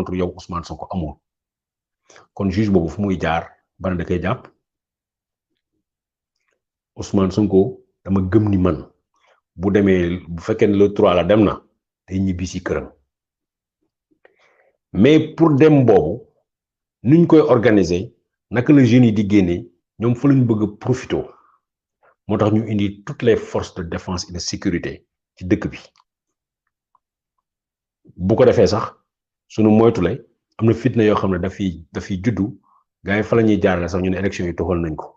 contre yow Ousmane Sonko amul kon juge boobu fu muy jaar bana da koy jàpp Ousmane Sonko dama gëm ni man bu demee bu fekkee ne le 3 la dem na day ñibbi si këram mais pour dem boobu nuñ koy organiser naka la jeunes yi di génne ñoom fa lañ bëgg a profité moo tax ñu indi toutes les forces de défense et de sécurité ci dëkk bi bu ko defee sax sunu moytule am na fitna yoo xam ne dafiy juddu gars yi fa la ñuy jaarale sax ñu ne élection yi toxal nañ ko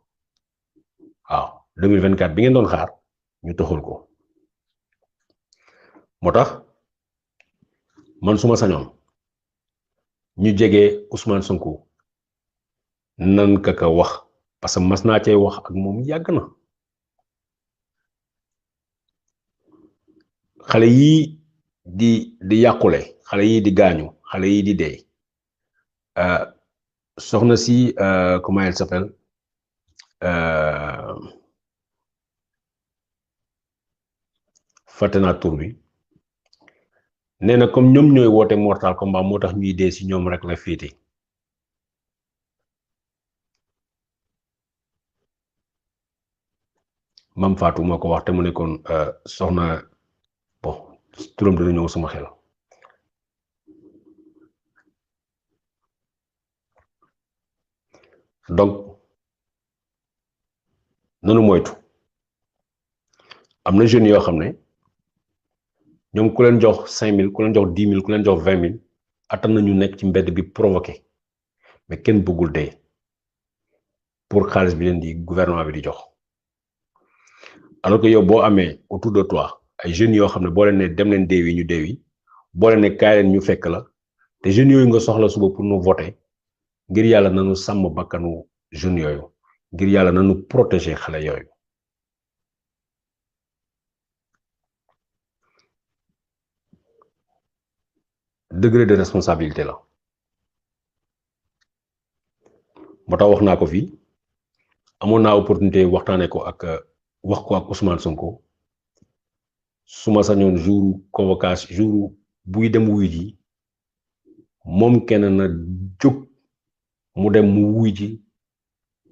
waaw 2024 bi ngeen doon xaar ñu toxal ko moo tax man suma sañoon ñu jege Ousmane Sonko nan ka wax parce que mas naa cay wax ak moom yàgg na xale yii di yàqule xale yii di gaañu xale yii di dee soxna si comment elle s'appelle fàtte naa tur bi nee na comme ñoom ñooy woote mortal combat moo tax ñuy dee si ñoom rek la féete Mam Fatou moo ko wax te mu nekkoon soxna bon turam dina ñëw sama xel donc nanu moytu am na jeunes yoo xam ne ñoom ku leen jox 5000 ku leen jox 10 000 ku leen jox 20 000 attan nañu nekk ci mbedd bi provoqué mais kenn bëggul dee pour xaalis bi leen di gouvernement bi di jox alors que yow boo amee autour de toi ay jeunes yoo xam ne boo leen ne dem leen deewi ñu deewi boo leen ne kaay leen ñu fekk la te jeunes yooyu nga soxla suba pour nu voter ngir yàlla nanu sàmm bakkanu jeunes yooyu ngir yàlla nanu protéger xale yooyu degré de responsabilité la moo tax wax naa ko fii amoon naa opportunité waxtaanee ko ak wax ko ak Ousmane Sonko su ma sañoon jour convocation jour buy dem wuy ji moom kenn na jóg mu dem mu wuy ji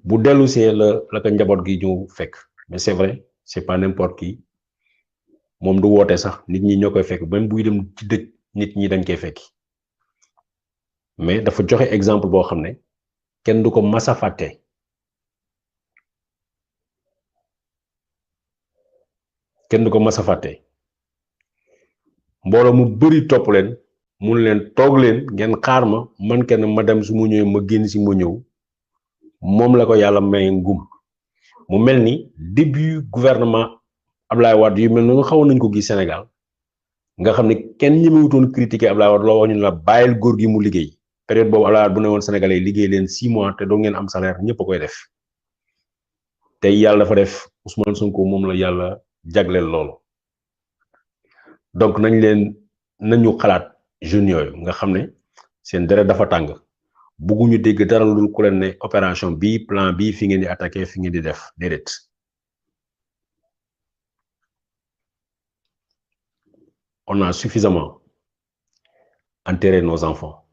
bu dellu see la ko njaboot gi ñëw fekk mais c'est vrai c'est pas n'importe qui moom du woote sax nit ñi ñoo koy fekk même buy dem ci dëj nit ñi dañ koy fekki mais dafa joxe exemple boo xam ne kenn du ko masa fàtte kenn du ko masa fàtte mbooloo mu bari topp leen mun leen toog leen ngeen xaar ma man kenn ma dem su mu ñëwee ma génn si ma ñëw moom la ko yàlla may ngum mu mel ni début gouvernement Ablaye Wade yu mel noonu xawoon nañ ko gis Sénégal nga xam ne kenn ñemewutoon critiquer Ablaye Wade loo wax ñu la bàyyil góor gi mu liggéey période boobu Ablaye Wade bu ne woon Sénégalais yi liggéey leen 6 mois te doo ngeen am salaire ñëpp a koy def tey yàlla dafa def Ousmane Sonko moom la yàlla jagleel loolu donc nañu xalaat jeunes yooyu nga xam ne seen deret dafa tàng bugguñu dégg dara lu dul ku leen ne opération bii plan bii fi ngeen di attaquer fi ngeen di def déedéet on a suffisamment enterré nos enfants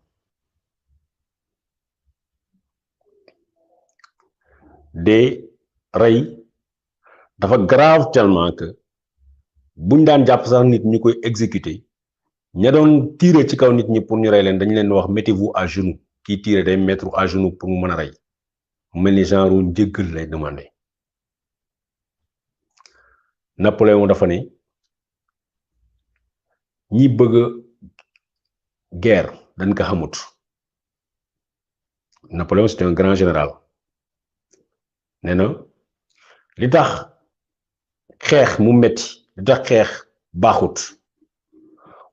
des rey dafa grave tellement que buñ daan jàpp sax nit ñu koy exécuter ña doon tirer ci kaw nit ñi pour ñu rey leen dañu leen wax mettez-vous à genoux kii tirer day mettre à genoux pour mu mën a rey mu mel ni genre njëggal lay demander Napoléon dafa ne ñi bëgg guerre dañ ko xamut Napoléon c'est un grand général nee na li tax xeex mu metti li tax xeex baaxut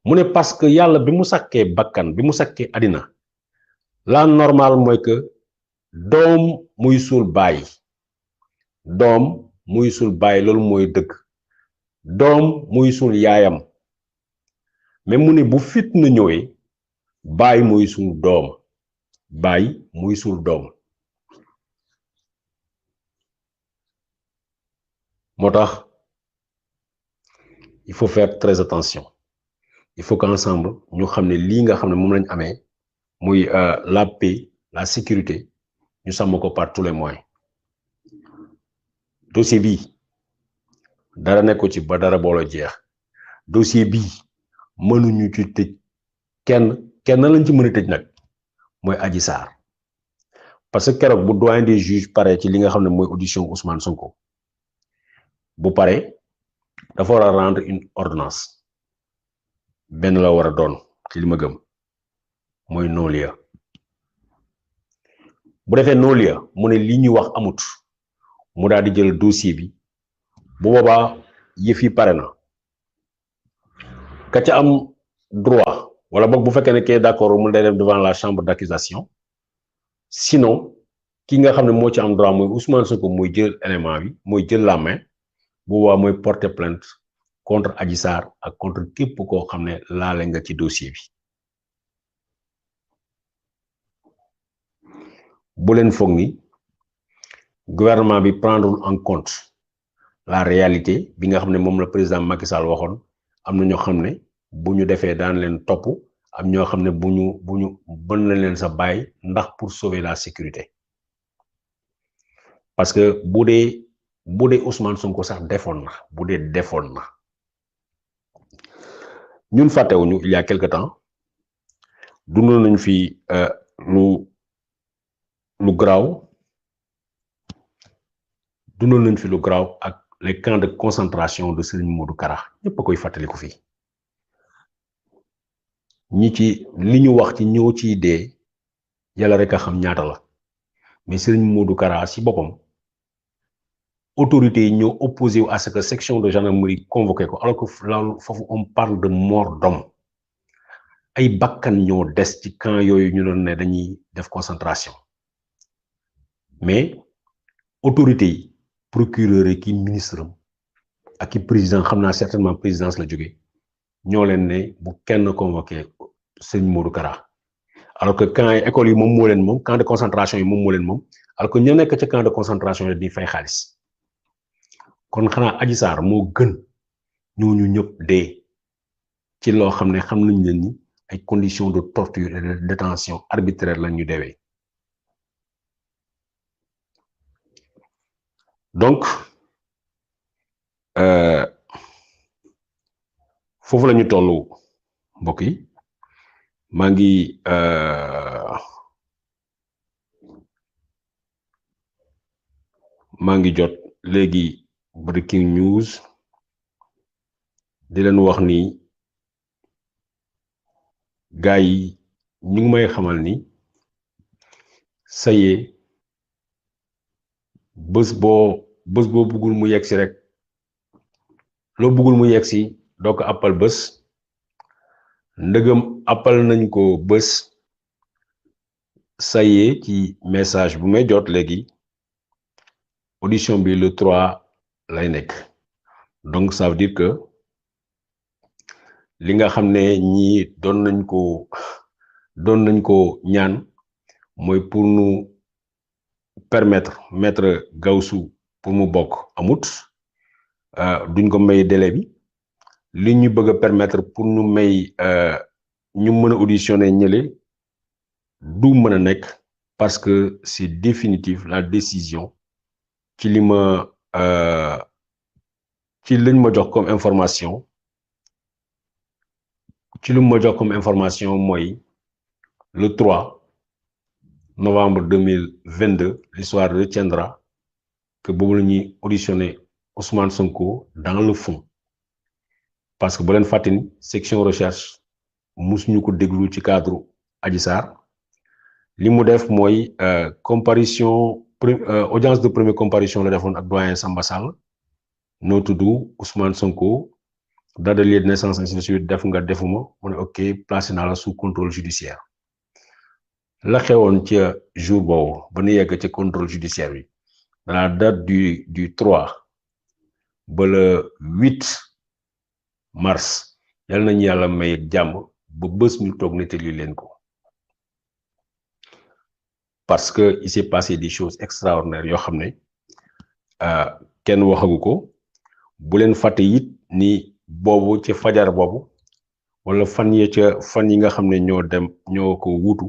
mu ne parce que yàlla bi mu sàkkee bakkan bi mu sàkkee àddina la normal mooy que doom muy suul bàyyi doom muy suul bàyyi loolu mooy dëgg doom muy suul yaayam mais mu ne bu fitna ñëwee bàyyi muy suul doom bàyyi muy suul doom moo tax il faut faire très attention il faut qu'ensemble ñu xam ne lii nga xam ne moom lañ amee muy la paix la sécurité ñu sàmm ko par tous les moyens dossier bi dara nekko ci ba dara booloo jeex dossier bi mënuñu ci tëj kenn lañ ci mën a tëj nag mooy Adji Sarr parce que keroog bu doyen des juges pare ci li nga xam ne mooy audition Ousmane Sonko bu pare dafa war a rendre une ordonnance benn la war a doon ci li ma gëm mooy non-lieu bu defee non-lieu mu ne li ñuy wax amut mu daal di jël dossier bi bu boobaa yëf yi pare na ka ca am droit wala boog bu fekkee ne kee d'accord mu day dem devant la chambre d'accusation sinon ki nga xam ne moo ci am droit mooy Ousmane Sonko mooy jël élément bi mooy jël la main bu boobaa mooy porter plainte contre Adji Sarr ak contre képp koo xam ne laale nga ci dossier bi bu leen foog ni gouvernement bi prendre en compte la réalité bi nga xam ne moom la président Macky Sall waxoon am na ñoo xam ne bu ñu defee daan leen topp am ñoo xam ne bu ñu mën na leen sa bàyyi ndax pour sauver la sécurité parce que bu dee Ousmane Sonko sax defoon na bu dee defoon na ñun fàttewuñu il y a quelque temps dundoon nañ fi lu garaaw dundoon nañ fi lu garaaw ak les camps de concentration de Serigne Modou Kara ñëpp a koy fàttaliku fii ñi ci li ñu wax ci ñoo ciy dee yàlla rek a xam ñaata la mais Serigne Modou Kara si boppam autorités yi ñoo opposé wu à ce que section de gendarmerie convoqué ko alors que loolu foofu on parle de mort d'homme ay bakkan ñoo des ci camp yooyu ñu doon ne dañuy def concentration mais autorités yi procureur yi ki ministre am ak ki président xam naa certainement présidence la jóge ñoo leen ne bu kenn convoqué Serigne Modou Kara alors que camp yi école yi moom moo leen moom camp de concentration yi moom moo leen moom alors que ñoo nekk ca camp de concentration yi di fay xaalis kon xanaa Adji Sarr moo gën ñooñu ñëpp dee ci loo xam ne xam nañ leen ni ay conditions de torture et de détention arbitraire lañ ñu deewee donc foofu la ñu toll mbokk yi maa ngi jot léegi breaking news di leen wax ni gars yi ñu ngi may xamal ni ça y est bés boo bëggul mu yegg si rek loo bëggul mu yegg si doo ko appal bés ndëgëm appal nañ ko bés ça y est ci message bu may jot léegi audition bi le 3 lay nekk donc ça veut dire que li nga xam ne ñii doon nañ ko ñaan mooy pour nous permettre maître Gawsu pour mu bokk amut duñ ko may délai bi li ñu bëgg a permettre pour ñu may ñu mën a auditionner ñële du mën a nekk parce que c'est définitif la décision ci li ma ci liñ ma jox comme information mooy le 3 novembre 2022 l'histoire retiendra que boobu la ñuy auditionner Ousmane Sonko dans le fond parce que bu leen fàtte ni section recherche musuñu ko déglu ci cadre Adji Sarr li mu def mooy comparution audience de première comparution la defoon ak doyen Samba Sall noo tudd Ousmane Sonko date de lieu de naissance ainsi de suite def nga defuma mu ne ok placé naa la sous contrôle judiciaire la xewoon ca jour boobu ba nu yegg ca contrôle judiciaire bi la date du 3 ba le 8 mars yal nañu yàlla may jàmm ba bés ñu toog nettali leen ko parce que il s'est passé des choses extraordinaires yoo xam ne kenn waxagu ko bu leen fàtte it ni boobu ci fajar boobu wala fan yi nga xam ne ñoo ko wuutu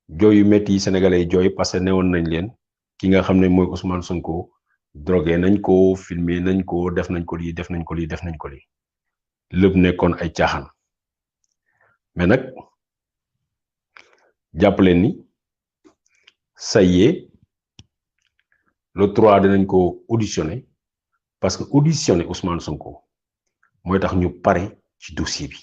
jooy yu métti yi sénégalais yi jooy parce que newoon nañ leen ki nga xam ne mooy Ousmane Sonko drogué nañ ko filmé nañ ko def nañ ko lii def nañ ko lii def nañ ko lii lépp nekkoon ay caaxaan mais nag jàpp leen ni ça y est le 3 dinañ ko auditionné parce que auditionné Ousmane Sonko mooy tax ñu pare ci dossier bi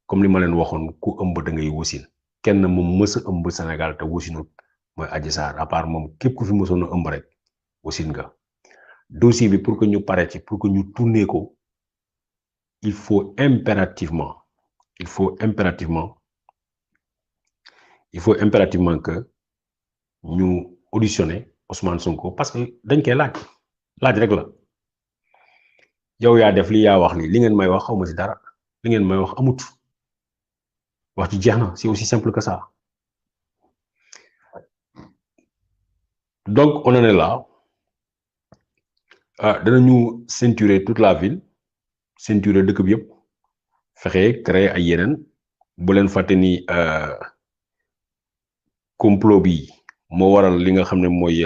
comme li ma leen waxoon ku ëmb da ngay wasin kenn moom mës a ëmb Sénégal te wasinut mooy Adji Sarr à part moom képp ku fi mësoon a ëmb rek wasin nga dossier bi pour que ñu pare ci pour que ñu tourner ko il faut impérativement que ñu auditionner Ousmane Sonko parce que dañ koy laaj rek la yow yaa def li yaa wax li ngeen may wax xawma ci dara li ngeen may wax amut wax ci jeex na c'est aussi simple que ça donc on en est là danañu ceinturer toute la ville ceinturer dëkk bi yëpp fexe créer ay yeneen bu leen fàtte ni complot bi moo waral li nga xam ne mooy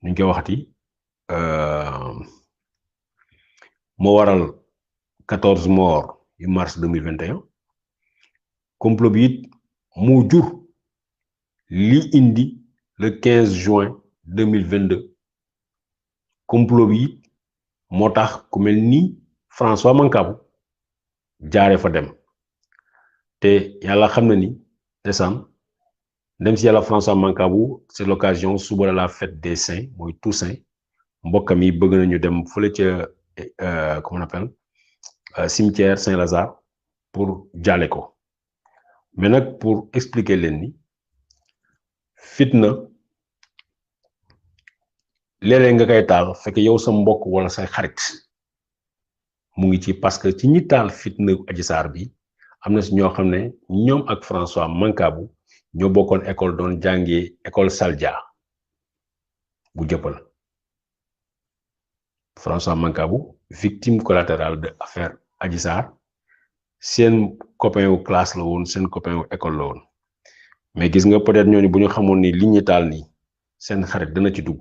ñu koy waxati moo waral 14 morts yu mars 2021 complot bi it moo jur li indi le 15 juin 2022 complot bi it moo tax ku mel ni François Mancabou jaaree fa dem te yàlla xam na ni ndeysaan dem si yàlla François Mancabou c'est l'occasion suba de la fête des saints mooy Toussaint mbokkam yi bëgg nañu dem fële ca comment on appelle cimetière Saint-Lazare pour jaale ko mais nag pour expliquer leen ni fitna léeg-léeg nga koy taal fekk yow sa mbokk wala say xarit mu ngi ci parce que ci ñi taal fitna Adji Sarr bi am na si ñoo xam ne ñoom ak François Mancabou ñoo bokkoon école doon jàngee école Saldia bu Jëppal François Mancabou victime collatérale de affaire Adji Sarr seen copain wu classe la woon seen copain wu école la woon mais gis nga peut-être ñooñu bu ñu xamoon ni li ñu taal nii seen xarit dana ci dugg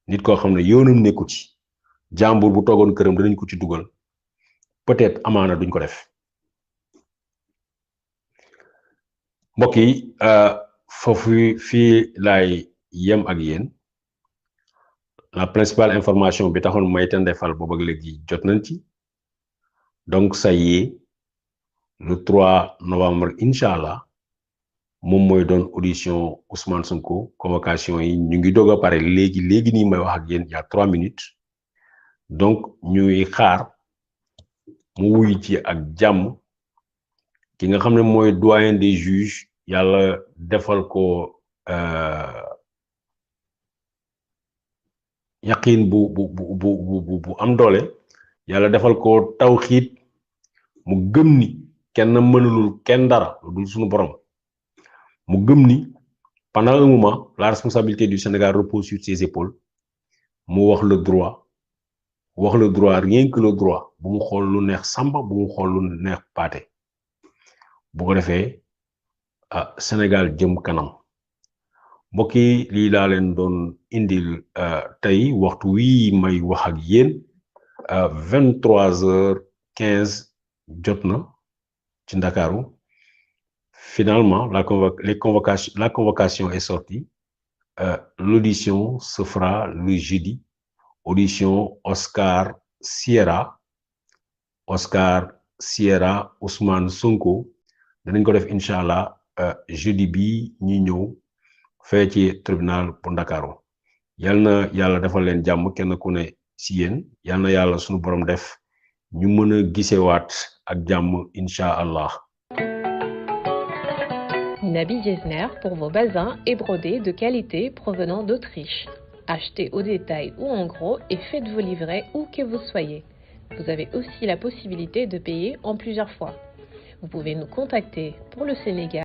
nit koo xam ne yoonam nekku ci jàmbur bu toogoon këram danañ ko ci dugal peut-être amaana duñ ko def mbokk yi foofu fii laay yem ak yéen la principale information bi taxoon may tendefal boobu ak léegi jot nañ ci donc ça y est le 3 novembre incha allah moom mooy doon audition Ousmane Sonko convocation yi ñu ngi doog a pare léegi nii may wax ak yéen il y a 3 minutes donc ñuy xaar mu wuy ci ak jàmm ki nga xam ne mooy doyen des juges yàlla defal ko yaqin bu am doole yàlla defal ko tawxiit mu gëm ni kenn mënulul kenn dara lu dul suñu borom mu gëm ni pendant un moment la responsabilité du Sénégal repose sur ses épaules mu wax le droit rien que le droit bu mu xool lu neex Samba bu mu xool lu neex Paate bu ko defee Sénégal jëm kanam mbokk yi lii laa leen doon indil tey waxtu wii may wax ak yéen 23h15 jot na ci Ndakaaru finalement la convocation est sortie l'audition se fera le jeudi audition Oscar Sierra Ousmane Sonko danañ ko def incha allah jeudi bi ñi ñëw fee ci tribunal bu Ndakaaru yal na yàlla defal leen jàmm kenn ku ne si yéen yal na yàlla sunu borom def ñu mën a gisewaat ak jàmm incha allah. Nabi Gesner pour vos bazins et brodés de qualité provenant d'Autriche. Achetez au détail ou en gros et faites vos livrets où que vous soyez. Vous avez aussi la possibilité de payer en plusieurs fois. Vous pouvez nous contacter pour le Sénégal.